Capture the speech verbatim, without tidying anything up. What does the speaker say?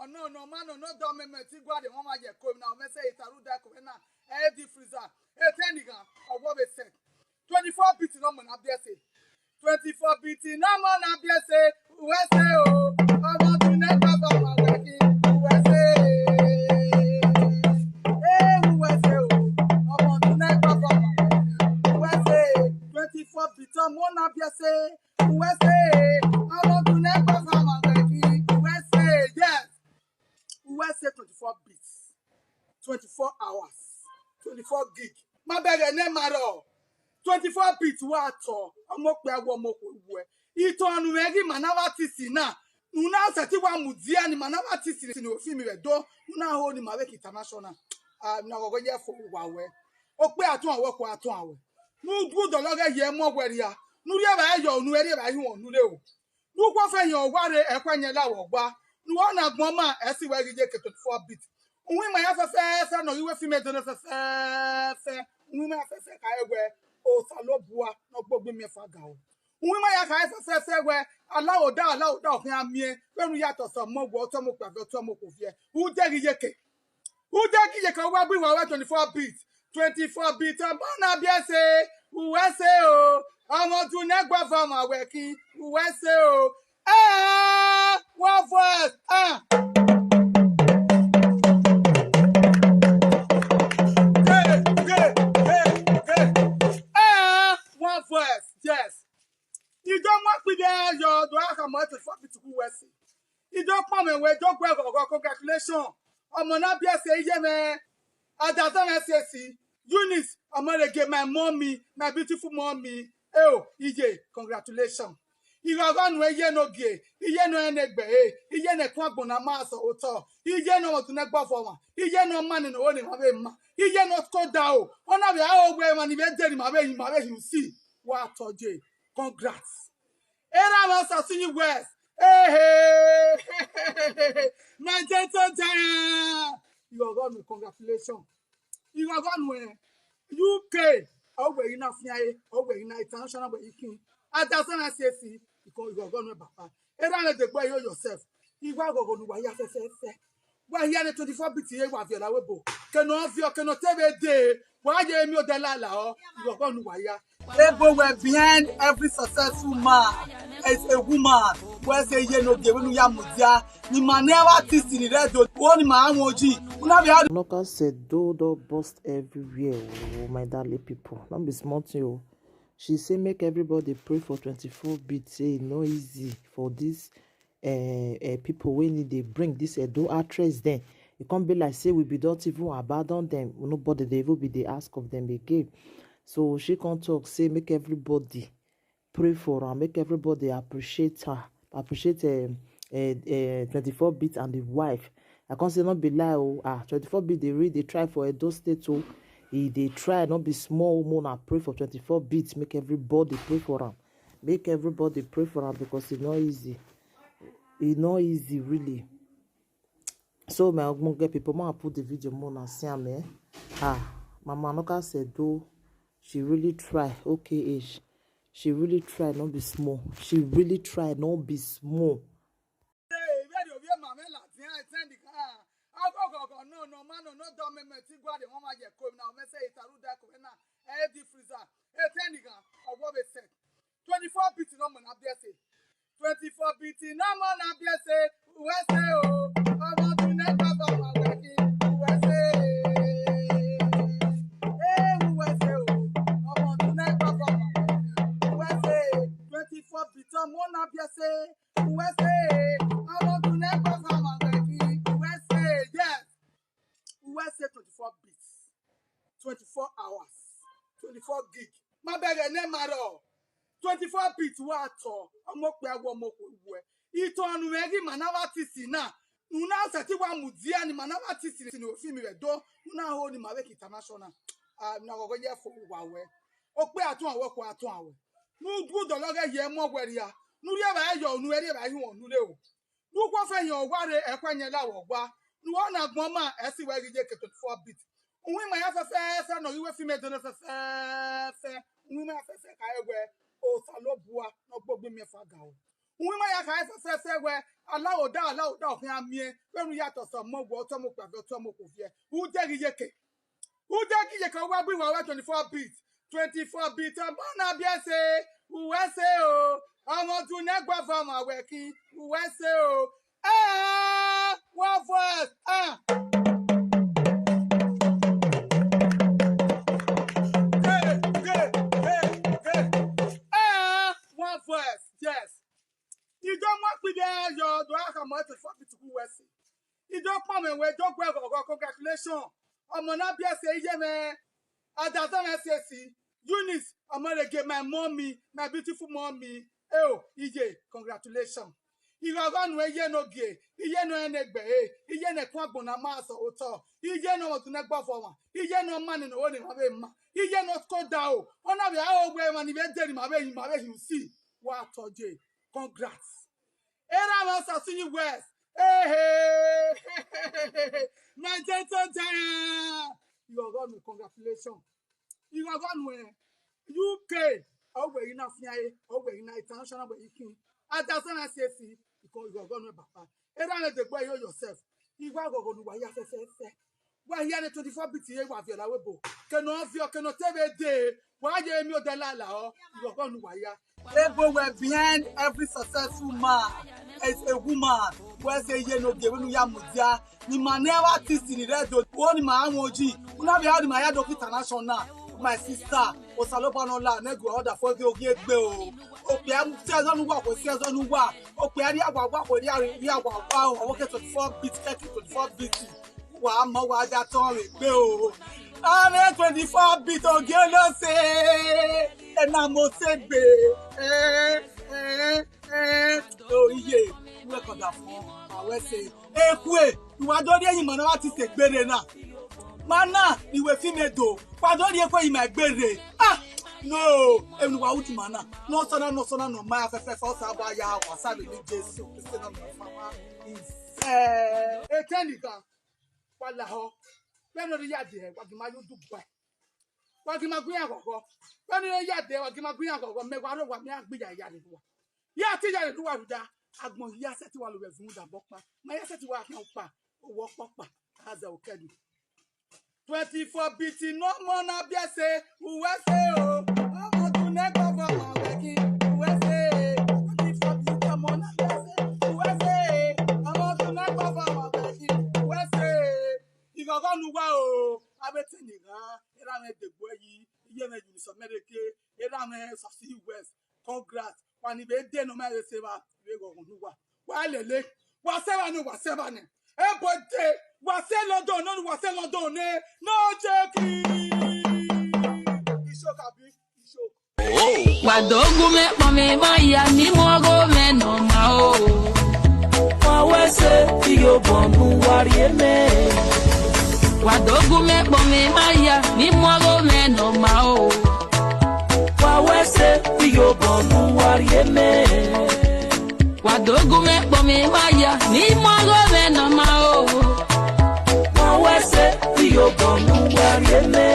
Ọnọ ne ọ ma nọ ne ọ dọ mẹmẹ te I gualọ emwa ma ye ẹko na, ọ mẹ sẹ ita ru da ẹko na, ẹ di freezer. Etẹn ni ghan, ọ wọ vbe sẹ. Twenty-four beat ne ọ mọ na biẹ sẹ. Twenty-four beat ne ọ mọ na biẹ sẹ, uwẹ sẹ o. Ọmọ ọdún nẹgba bọ ma wẹ khin, uwẹ sẹ. Ee, uwẹ sẹ o. Ọmọ ọdún nẹgba bọ ma wẹ khin, uwẹ sẹ. Twenty-four beat ọ mọ na biẹ sẹ. U S A, ọmọ ọdún nẹgba bọ ma wẹ khin, U S A, yes. U S A twenty-four beats, twenty-four hours, twenty-four gig. Ma bẹghe ne ma rrọọ, twenty-four beats wa tọ, ọmọ okpia wọ ọmọ okhuo wẹ. Itọn ne u mwẹ ghi ma na vbe artist na, ne u na sẹtin wa mudia ni ma na vbe artist ni, ne ofimi vbe do, ne u na ho ni ma vbe ke international. Ah, na ghọghọ ye fo uwa wẹ. Okpia tuan wẹ, okhuo tuan wẹ. Ne u gu dọlọ ghẹ ye ẹmwẹ wẹ rria, ne u rhie evbare yọ, ne u rhie evbare ihuan ne u rre o. Ne u khuọfẹ yan ọgua rre, ẹkhuẹ yan la vbe ọgua, ne u na agbọn ma, ẹ si wẹ ghi ye ke twenty-four beat. Uwin ima ya fẹfẹfẹ ne ọ ghi wẹ film Ẹdo nẹ fẹfẹfẹ, uwin ima ya fẹfẹ khare wẹ, Osanobua ne ọ gbe ogbe imiẹnfan ga o. Uwin ima ya khare fẹfẹfẹ wẹ, alahoda, alahoda ọ khian miẹn, vbene u ya tọ sẹ ọmọ wẹ, ọ tọ ọmọ okpia viẹ, ọ tọ ọmọ okhuo viẹ, u de ghi ye ke. U de ghi ye ke, wa gbe iwa wẹ twenty-four beat, twenty-four beat, ọmọ na biẹ sẹ, U S A o, ọmọ ọdún nẹgba bọ ma wẹ khin, U S A o. Eh, one voice, ah. Yeah, yeah, yeah, yeah. Eh, one voice, yes. I do mu akpide yọ do a khama twenty-four beat ku wẹ sẹ. I do kpọnmwẹ wẹ, I do gu ẹghọghọ, congratulation. Ọmọ na biẹ sẹ iye mwẹ, Adazẹn S A C, Eunice Ọmọrege, my mommy, my beautiful mommy. Eo, iye, congratulation. Ighọghọ nuẹn iye ne ogie, iye ne ọ rẹn ne egbe ẹre, iye ne ẹkun agbọn na ma sẹ otọ, iye ne ọmọ ọdún nẹgba bọ ma, iye ne ọ ma nene oro ne ima vbe ma, iye ne ọ ko da o, ọ na vbe aro wẹ emwa ni vbe deri ma vbe hin, ma vbe hin usi, wa tọ ye. Congrats. Erha mwẹ Osasunyi West. Ehe. My gentle giant. Ighọghọ nuẹn, congratulations. Ighọghọ nuẹn, U K. Ọ wẹ i na fian re, ọ wẹ i na international wẹ i khin. Adazẹn S A C, ighọghọ nuẹn papa. Erha mwẹ degbe yo yourself. Ighọghọ ne uwa ya fẹfẹfẹ. Wa hia ne twenty-four beat ye wa viọ la webo. Ke ne ọ viọ, ke ne ọ te vbe dee. Wa ye emi odẹ lala ọ, ighọghọ ne uwa ya. Ebo wẹ, behind every successful man is a woman. Wẹ sẹ iye ne ogie vbene u ya mudia. Ni ma ne avbe artist ni rre Ẹdo, wo ni ma wan oji. Una vbe a Noka Sedo don burst everywhere, oh, my darling people. No be small thing, oh. She say make everybody pray for twenty-four beat, say e no easy for this uh, uh, people wey need dey bring this Edo actress dem. E come be like say we be don even abandon them. Nobody dey even be dey ask of them again. So she come talk say make everybody pray for her, make everybody appreciate her, appreciate um, uh, uh, twenty-four beat and the wife. I come say no be lie o, ah, twenty-four beat dey really dey try for Edo State o. E dey try, no be small o. Una pray for twenty-four beat, make everybody pray for am. Make everybody pray for am because e no easy. E no easy, really. So, my ogbonge people, ma put the video more na see am, eh? Ah, Mama Noka Sedo, she really try. O K H, she really try, no be small. She really try, no be small. Ee, vbene ovbi emwa mwẹ ladian etẹn ni kha. Aghọghọ nọ, nọ ma nọ, nọ dọ mẹmẹ te I gualọ emwa ma ye ẹko na, ọ mẹ sẹ ita ru da ẹko na, ẹ di freezer. Etẹn ni ghan, ọ wọ vbe sẹ. Twenty-four beat ne ọ mọ na biẹ sẹ. Twenty-four beat ne ọ mọ na biẹ sẹ, U S A o. Ọmọ ọdún nẹgba bọ ma wẹ khin, U S A. Ee, U S A o. Ọmọ ọdún nẹgba bọ ma wẹ khin, U S A. Twenty-four beat ọ mọ na biẹ sẹ, U S A. Ọmọ ọdún nẹgba bọ ma wẹ khin, U S A. Yes. U S A twenty-four beats, twenty-four hours, twenty-four gig. Ma bẹghe ne ma rrọọ, twenty-four beats wa tọ, ọmọ okpia wẹ, ọmọ okhuo wẹ. Itọn ne u mwẹ ghi ma na vbe artist na, ne u na sẹtin wa mudia ni ma na vbe artist ni, ne ofimi vbe do, ne u na ho ni ma vbe ke international. Ah, na ghọghọ ye fo uwa wẹ. Okpia tuan wẹ, okhuo tuan wẹ. Ne u gu dọlọ ghẹ ye ẹmwẹ wẹ rria, ne u rhie evbare yọ, ne u rhie evbare ihuan ne u rre o. Ne u khuọfẹ yan ọgua rre, ẹkhuẹ yan la vbe ọgua, ne uwa na agbọn ma, ẹ si wẹ ghi ye ke twenty-four beat. Uwin ima ya fẹfẹfẹ ne ọ ghi wẹ film Ẹdo nẹ fẹfẹfẹ, uwin ima ya fẹfẹ khare wẹ, Osanobua ne ọ gbe ogbe imiẹnfan ga o. Uwẹ ima ya kha fẹfẹfẹ wẹ, alaoda, alaoda ọ khian miẹn, vbene u ya tọ sẹ ọmọ wẹ, ọtọmọ okpia vẹ, ọtọmọ okhuo viẹ. U deghẹ iyeke. U deghẹ iyeke, ọ wa bu iwa wẹ twenty-four beat. Twenty-four beat, ọmọ na biẹ ẹse, uwẹ ẹse o. Ọmọ ọdun ne ẹgbẹe ọmwa wẹ khin, uwẹ ẹse o. Eh, one voice, ah. Hey, hey, hey, hey. Eh, one voice, yes. I do mu akpide yo, do a khama twenty-four beat ku wẹ ẹse. I do kpọnmwẹ wẹ, do guẹ ghọghọ, congratulation. Ọmọ na biẹ ẹse iye mwẹ, Adazẹn S A C, Eunice, ọmọ rre gie my mommy, my beautiful mommy. Eo, iye, congratulation. Ighọghọ nuẹn iye ne ogie, iye ne ọ rẹn ne egbe ẹre, iye ne ẹkun agbọn na ma sẹ otọ, iye ne ọmọ ọdun ne ẹgbẹe ọmwa, iye ne ọ ma nene ọvbokhan vbe ma, iye ne ọ ko da o, ọ na vbe aro wẹ emwa ni vbe deri ma vbe hin, ma vbe hin usi, wa tọ ye, congrats. Erha mwẹ Osasuyi West. Ehe! My gentle giant. Ighọghọ nuẹn, congratulations. Ighọghọ nuẹn, U K. Ọ wẹ i na fian ẹre, ọ wẹ i na international wẹ i khin. Adazẹn S A C, ighọghọ nuẹn papa. Erha mwẹ degbe yo yourself. I wa ghọghọ ne uwa ya fẹfẹfẹ. Wa hia ne twenty-four beat ye wa viọ la webo. Ke nọ viọ, ke nọ te vbe dee. Wa ye emi odẹ lala ọ, ighọghọ ne uwa ya. Ebo wẹ behind every successful man is a woman. Wẹ ẹse iye ne ogie vbene u ya mudia. Ni ma ne artist ni rre do, wo ni ma ra wọn oji. Una vbe a ni ma ya do ke international. My sister, Osanobua ne ọ la nẹ gu ọdafẹn ghi oghi egbe o. Okpia si ẹzọ ne uwa, okhuo si ẹzọ ne uwa. Okpia rhie awawa, okhuo rhie awawa o. Ọvbokhan twenty-four beat, kẹki twenty-four beat. Wa ma wa da tọn vbe egbe o. Ame twenty-four beat ogie olose. Ena mo se gbe. Eh, eh, eh. O iye, welcome da fun. Awẹ se. Ekhue, ne uwa do rhie ẹyin ma na vbe artist egbere na. Ma na, ne I wẹ fi mẹ do. Wa do rhie ekhue yi ma egbere. Ah, no, emwi ne uwa ru di ma na. Ne Ọsọna, ne Ọsọna, ne ọ ma ya fẹfẹfẹ, Osanobua ya, wa sa vbe eni Jesu Kristi na ma fa wa. Is, eh, etẹn ni gha. Wa lahọ. Vbene ọ rre ya dee, wa ghi ma yo Dubai. Wa ghi ma gu iran ghọghọ. Vbene ọ rre ya dee, wa ghi ma gu iran ghọghọ. Mẹ wa rre owa, mẹ a gbe ya ya rre owa. Ya te ya rre owa rhunmwuda, agbọn hia sẹtin wa lo vbe ẹvbo rhunmwuda obọ ọkpa. Ma ya sẹtin wa khian ọkpa, owa ọkpa ọkpa, a zẹ okẹdin. Twenty-four beat ne ọmọ na biẹ ẹse, uwẹ ẹse o. Ọmọ ọdun ne ẹgbẹe ọmwa wẹ khin, uwẹ ẹse. Twenty-four beat ọmọ na biẹ ẹse, uwẹ ẹse. Ọmọ ọdun ne ẹgbẹe ọmwa wẹ khin, uwẹ ẹse. Ighọghọ ne uwa o, avbe etẹn ni gha, erha mwẹ degbe yi, iye mwẹ Eunice Ọmọreke, erha mwẹ Osasuyi West, congrats, wa ni vbe dee ne ọ ma vbe se evba, vbe ghọghọ ne uwa. Wa lele, wa sẹ evba nẹ, wa sẹ evba nẹ. Ebo dee, wa sẹ London nọ, wa sẹ London nẹ, no joking. Iso kabi, iso. Wa do gu mwẹ kpọnmwẹ ma ya ne I mu ọghọ mwẹ ne ọ ma o. Wa wẹ ẹse, iyobọ ne uwa rhie mẹ. Wa do gu mwẹ kpọnmwẹ ma ya ne I mu ọghọ mwẹ ne ọ ma o. Wa wẹ ẹse, iyobọ ne uwa rhie mẹ. Wa do gu mwẹ kpọnmwẹ ma ya ne I mu ọghọ mwẹ ne ọ ma o. Wa wẹ ẹse, iyobọ ne uwa rhie mẹ.